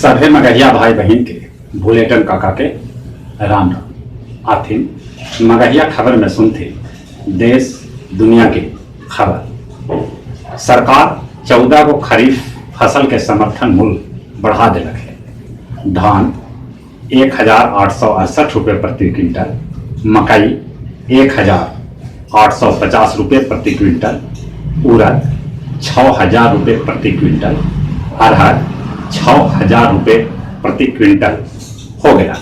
सभे मगहिया भाई बहिन के भुलेटन काका के राम राम। आथिन मगहिया खबर में सुनथिन देश दुनिया के खबर। सरकार 14 गो खरीफ फसल के समर्थन मूल्य बढ़ा देलक हे। धान 1868 रुपये प्रति क्विंटल, मकई 1850 रुपये प्रति क्विंटल, उड़द 6000 रुपये प्रति क्विंटल, अरहर 6000 रुपये प्रति क्विंटल हो गया।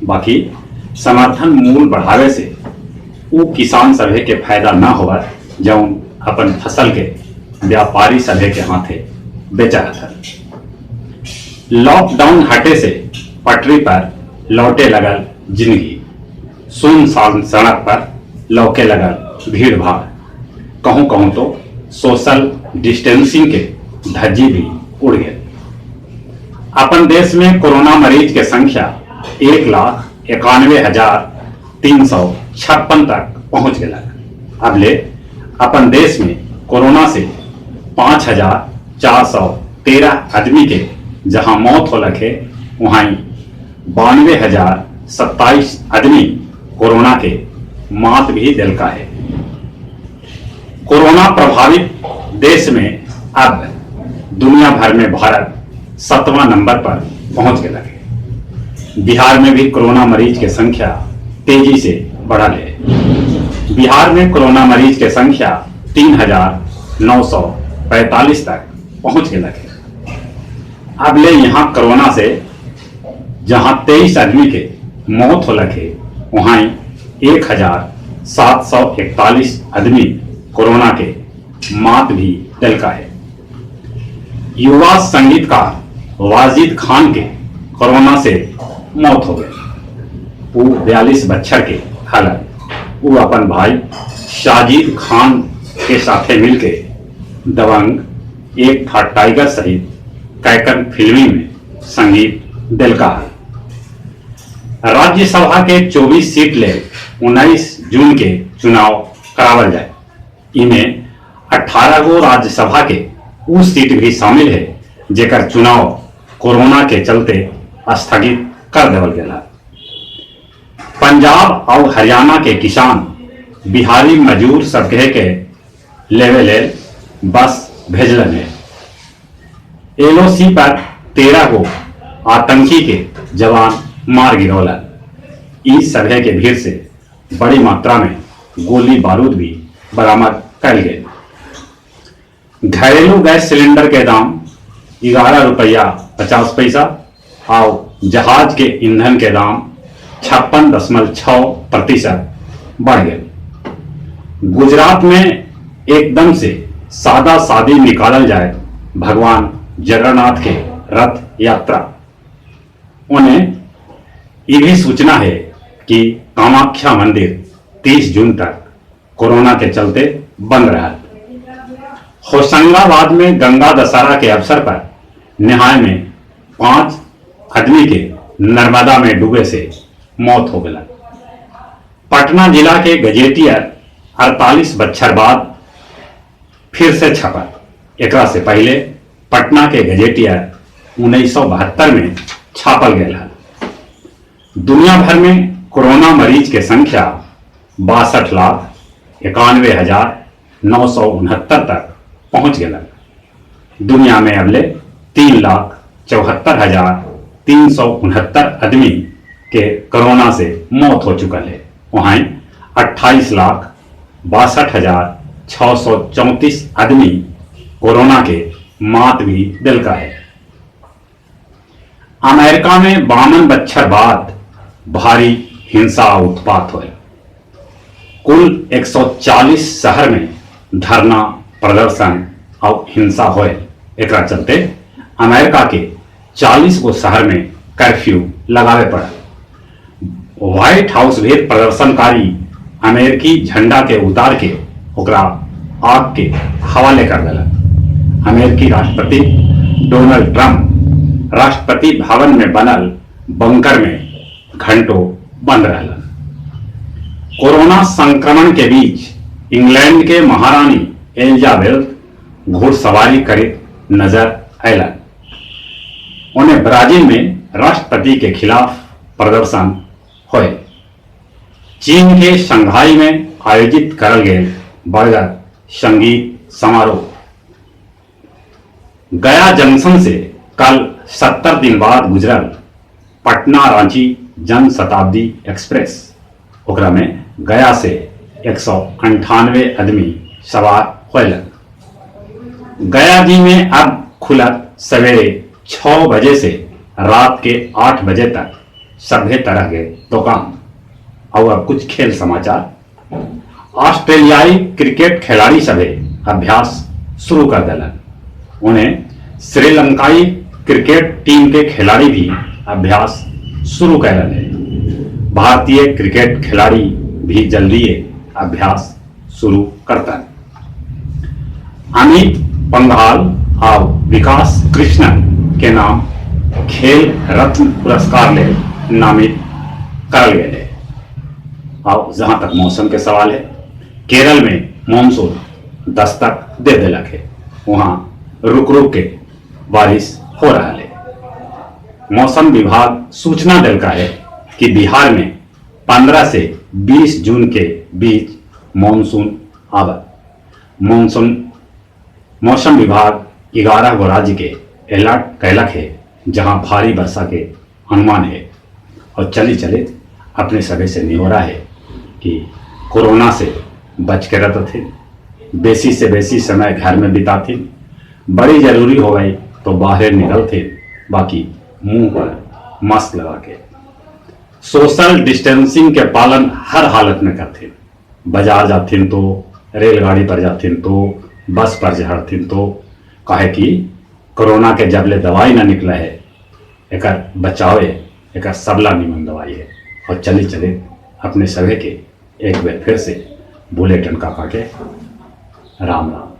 बाकी समर्थन मूल्य बढ़ावे से उ किसान सभे के फायदा न होवत जौन अपन फसल के व्यापारी सभे के हाथे बेचा हथन। लॉकडाउन हटे से पटरी पर लौटे लगल जिनगी, सुनसान सड़क पर लौके लगल भीड़ भाड़, कहूँ कहूँ तो सोशल डिस्टेंसिंग के धज्जी भी उड़ गए। अपन देश में कोरोना मरीज के संख्या 1,91,356 तक पहुंच गया। अब ले अपन देश में कोरोना से 5,413 आदमी के जहां मौत होलक है, वहां 92,027 आदमी कोरोना के मात भी दिलका है। कोरोना प्रभावित देश में अब दुनिया भर में भारत 7वां नंबर पर पहुंच गया है। बिहार में भी कोरोना मरीज के संख्या तेजी से बढ़ल है। बिहार में कोरोना मरीज के संख्या 3,945 तक पहुंच गया है। अब ले यहाँ कोरोना से जहां 23 आदमी के मौत होलक है, वहां 1,741 आदमी कोरोना के मात भी दिलका है। युवा संगीतकार वाजिद खान के कोरोना से मौत हो गई। वो 42 बच्छर के हालत। वो अपन भाई शाजिद खान के साथे मिलके दबंग, एक था टाइगर सहित कैकन फिल्मी में संगीत दिलका है। राज्यसभा के 24 सीट ले 19 जून के चुनाव करावल जाए। इमें 18 गो राज्यसभा के उ सीट भी शामिल है जेकर चुनाव कोरोना के चलते स्थगित कर देवल गया। पंजाब और हरियाणा के किसान बिहारी मजदूर सबके के लेवे लेल बस भेजलन है। एलओसी पर 13 गो आतंकी के जवान मार गिरौलन। इस सभे के भीड़ से बड़ी मात्रा में गोली बारूद भी बरामद कल गए। घरेलू गैस सिलेंडर के दाम 11 रुपया 50 पैसा और जहाज के ईंधन के दाम 56.6% बढ़ गए। गुजरात में एकदम से सादा सादी निकालल जाए भगवान जगन्नाथ के रथ यात्रा। उन्हें ये भी सूचना है कि कामाख्या मंदिर 30 जून तक कोरोना के चलते बंद रहा। होशंगाबाद में गंगा दशहरा के अवसर पर निहाय में 5 आदमी के नर्मदा में डूबे से मौत हो गया। पटना जिला के गजेटियर 48 बच्छर बाद फिर से छपल। एकरा से पहले पटना के गजेटियर 1972 में छापल गया है। दुनिया भर में कोरोना मरीज के संख्या 62,91,969 तक पहुंच गया। दुनिया में अबले 3,74,369 आदमी के कोरोना से मौत हो चुकल है। वहीं 28,62,634 आदमी कोरोना के मात भी दिलका है। अमेरिका में 52 बच्छर बाद भारी हिंसा उत्पात हुए। कुल 140 शहर में धरना, प्रदर्शन और हिंसा हुए। एकरा चलते अमेरिका के 40 गो शहर में कर्फ्यू लगावे पड़ा। व्हाइट हाउस भी प्रदर्शनकारी अमेरिकी झंडा के उतार के ओकरा आग के हवाले कर देलक। अमेरिकी राष्ट्रपति डोनाल्ड ट्रंप राष्ट्रपति भवन में बनल बंकर में घंटों बंद रहलन। कोरोना संक्रमण के बीच इंग्लैंड के महारानी एलिजाबेथ घुड़सवारी करित नजर अयलन। ओने ब्राजील में राष्ट्रपति के खिलाफ प्रदर्शन होयल। चीन के शंघाई में आयोजित करल गेल बड़गर संगीत समारोह। गया जंक्शन से कल 70 दिन बाद गुजरल पटना रांची जन शताब्दी एक्सप्रेस, ओकरा में गया से 198 आदमी सवार होयलन। गया जी में अब खुलत सवेरे 6 बजे से रात के 8 बजे तक सभे तरह के दुकान। और अब कुछ खेल समाचार। ऑस्ट्रेलियाई क्रिकेट खिलाड़ी सभे अभ्यास शुरू कर दिलन। उन्हें श्रीलंकाई क्रिकेट टीम के खिलाड़ी भी अभ्यास शुरू कर रहे। भारतीय क्रिकेट खिलाड़ी भी जल्दी अभ्यास शुरू करता। अमित पंघाल और विकास कृष्णन के नाम खेल रत्न पुरस्कार ले नामित करल गए। और जहां तक मौसम के सवाल है, केरल में मानसून दस्तक दे दिलक है, वहां रुक रुक के बारिश हो रहा है। मौसम विभाग सूचना दिलका है कि बिहार में 15 से 20 जून के बीच मानसून आवत। मानसून मौसम विभाग 11 गो राज्य के अलर्ट कैलक है, जहां भारी वर्षा के अनुमान है। और चली चले अपने सभी से निहोरा है कि कोरोना से बच के रहते थे, बेसी से बेसी समय घर में बिताते, बड़ी जरूरी हो गई तो बाहर निकलते, बाकी मुंह पर मास्क लगा के सोशल डिस्टेंसिंग के पालन हर हालत में करते। बाजार जाथिन तो, रेलगाड़ी पर जाथिन तो, बस पर चढ़थिन तो, काहे कि कोरोना के जबले दवाई ना निकला है, एकर बचावे एकर सबला निमन दवाई है। और चले चले अपने सभी के एक बार फिर से बुलेटिन काका के राम राम।